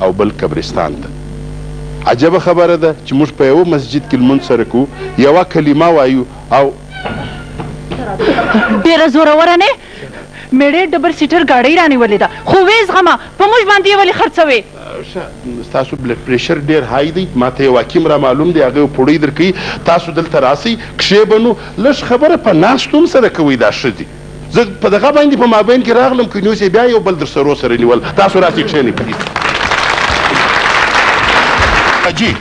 او بل قبرستان ته. عجبه خبره ده چې موږ په یوه مسجد کې لمونځ سره کوو، یوه کلمه وایو او. ډېره زوروره نه یې؟ مېړې ډبل سیټر ګاډۍ رانیولې ده، خو ویې زغمه، په موږ باندې یې ولې خرڅوې؟ ښه، ستاسو بلډ پرېشر ډېر های دی، ماته یو حکیم رامعلوم دی، هغه یو پوړۍ درکوي، تاسو دلته راسئ، کښېبنو، لږ خبره په ناستو هم سره کوئ، دا ښه دي. زه په دغه باندې په مابین کې راغلم که اوس یې بیا یو بل درسرو سره نیول. تاسو راسئ کښېنئ پلیز. جی.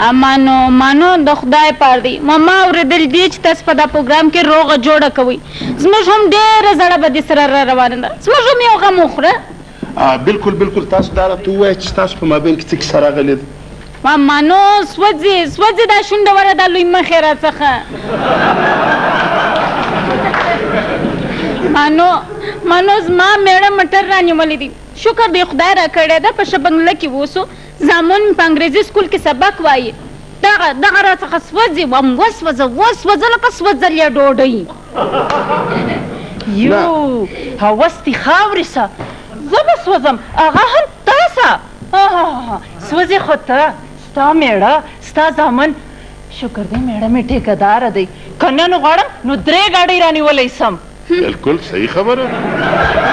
امانو مانو د خدای پار دی ما اورېدل دي چې تاسو په دا پروګرام کې روغه جوړه کوئ، زموږ هم ډېره زړه بدي سره را روانه ده، زموږ هم یو غم وخوره. بلکل بلکل، تاسو دا راته ووایاست چې ستاسو په مابین کې څه کیسه راغلې ده؟ مانو سوځي سوځي دا شونډه وره دا لوی مخې راڅخه. مانو مانو زما مېړه مټر رانیولی دی، شکر دی خدای راکړی ده، په ښه بنګله کې اوسو، زامن مې په انګریزي سکول کې سبق وایي، دغه دغه راڅخه سوځي، وم وسوځه وسوځه لکه سوځلې ډوډۍ. یو هوس دې خاورې سه، زه به سوځم هغه هم تا سه. سوځې خو ته، ستا مېړه، ستا زامن. شکر دی مېړه مې ټېکه داره دی، که نن وغواړم نو درې ګاډۍ رانیولی سم. بلکل صحیح خبره ده.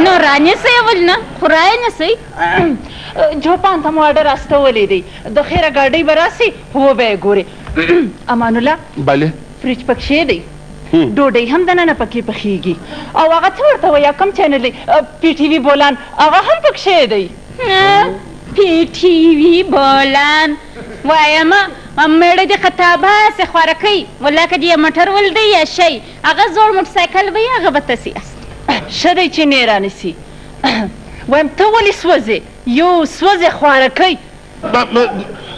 نو رانیسئ ولې نه، خو رایې نیسئ. جوپان ته مو آډر استولی دی، د خیره ګاډۍ به راسي وبه یې ګورې. امان الله. بله. فریج پکښې دی، ډوډۍ هم دننه پکې پخیږي او هغه څه ورته وایي، کوم چینل دی، پي ټي وي بولان، هغه هم پکښې دی. پي ټي وي بولان وایم، مېړه دې خطا باسي خوارکۍ، والله که دې یې موټر ولیدی یا شی، هغه زوړ موټرسایکل به وي، هغه به تسې یاست. ښه دی چې نې رانیسي. وایم ته ولې سوځې؟ یو سوځې خوارکۍ.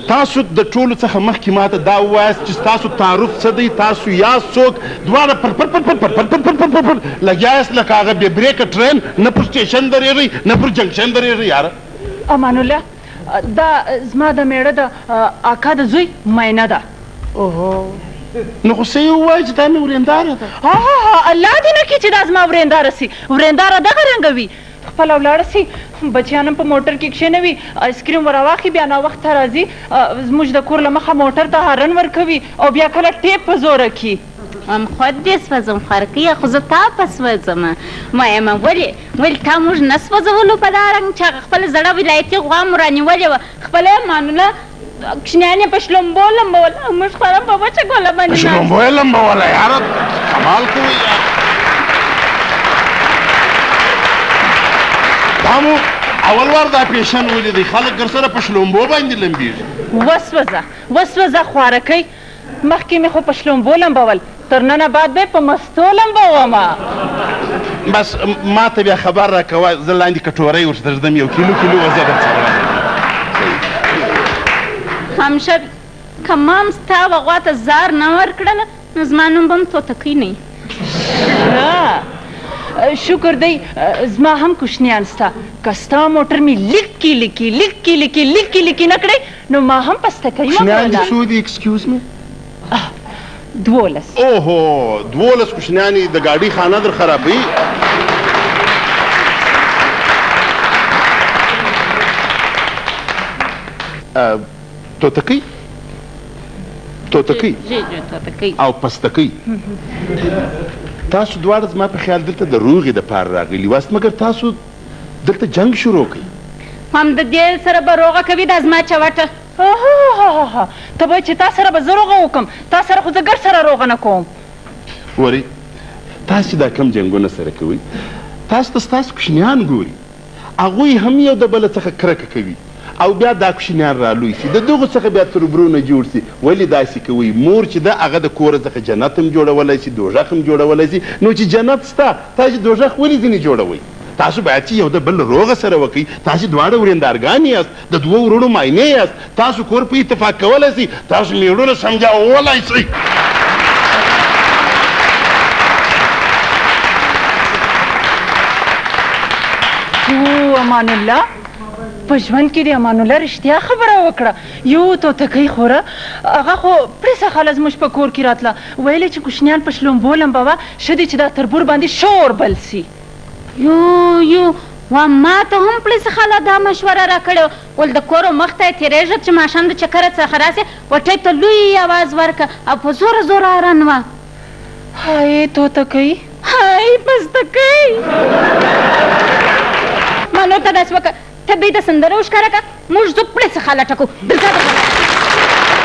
تاسو د ټولو څخه مخکې ماته دا ووایاست چې ستاسو تعارف څه دی، تاسو یاست څوک؟ دواړه پر پر پر پر پر پر پر پر پر پر پر لګیا یاست لکه هغه بې بریکه ټرین، نه پر سټیشن درېږئ نه پر جنکشن درېږئ یاره. امان الله، دا زما د مېړه د اکا د زوی ماینه ده. اوهو، نو خو صحیح ووایه چې دا مې ورېنداره ده. هاهاها، الله دې نه کړي چې دا زما ورېنداره سي، ورېنداره دغه رنګه وي، خپله ولاړه سي، بچیان هم په موټر کې کښېنوي، آیسکریم وراواخلي، بیا ناوخته راځي، زموږ د کور له مخه موټر ته هارن ورکوي او بیا کله ټیپ په زوره کړي. هم خود دې سوځم خورکیه، خو زه تا په سوځم. وایم ولې، ولې تا موږ نه سوځولو په دا رنګ چې هغه خپله زړه ولایتي غوا مو رانیولې وه، خپله یې مانوله کوچنیان یې په شلومبو لمبول او موږ خورم په وچه ګوله باندې په شلومبو یې لمبوله. یاره کمال کوئ یار، دا مو اول وار دا پیشن ولیدی، خلک ګرسره په شلومبو باندې لمبیږي. وسوځه وسوځه خوارکۍ، مخکې مې خو په شلومبو لمبول، تر ننه بعد به یې په مستو لمبوم. بس ما ته بیا خبر راکوه، زه لاندې کټوری ورته ږدم، یو کیلو کیلو وزه درڅخه راوړم. همشه که ما هم ستا و غوا ته زار نه ورکړله نو زما نوم به هم توتکۍ نه وي. ښه شکر دی زما هم کوشنیان سته، که ستا موټر مې لیکي لیکي لیکي لیکي لیکي لیکي نه کړی نو ما هم پستکۍ مه کوشنیان دې کوله. څو دي ایکسکیوز مې؟ 12. اوهو، 12 کوچنیان یې د ګاډۍ خانه در خرابوي. توتکۍ توتکۍ توتکۍ او پستکۍ، تاسو دواړه زما په خیال دلته د روغې دپاره راغلي واست، مګر تاسو دلته جنګ شروع کړئ. هم د دې سره به روغه کوي دا زما چوټه. هاهاهاها، ته به چې تا سره به زه روغه وکړم، تا سره خو زه ګر سره روغه نه کوم. ورې تاسو دا کوم جنګونه سره کوئ، تاسو ته ستاسو کوچنیان ګوري، هغوی هم یو د بله څخه کرکه کوي او بیا دا کوچنیان را لوی سي، د دغو څخه بیا تربرونه جوړ سي. ولې داسې کوئ؟ مور چې ده هغه د کوره څخه جنت هم جوړولای سي، دوږخ هم جوړولای سي، نو چې جنت سته تاسو دوږخ ولې ځینې جوړوئ؟ تاسو باید چې یو د بل روغه سره وکړئ. تاسو دواړه وریندارګانې یاست، د دوو وروڼو ماینې یاست، تاسو کور په اتفاق کولای سئ، تاسو مېړونه سمجاولای سئ. او امان الله، په ژوند کې دې امان الله رښتیا خبره وکړه. یو توتکۍ خوره، هغه خو پړسه خاله زموږ په کور کې راتله، ویل یې چې کوچنیان په شلومبو لمبوه، ښه دي چې دا تربور باندې ښه اور بل سي. یو یو وا ما ته هم پړسې خاله دا مشوره راکړې وه، ول د کور و مخ ته یې تېرېږه چې ماښام د چکره څخه راسې وټۍ ته لوی اواز ورکه او په زوره زوره ارن وه. های توتکۍ! های پستکۍ! ما نور ته داسې وکړه، ته بې د سندره وښکاره که، موږ ځو پړسې خاله ټکو، درځه درځه.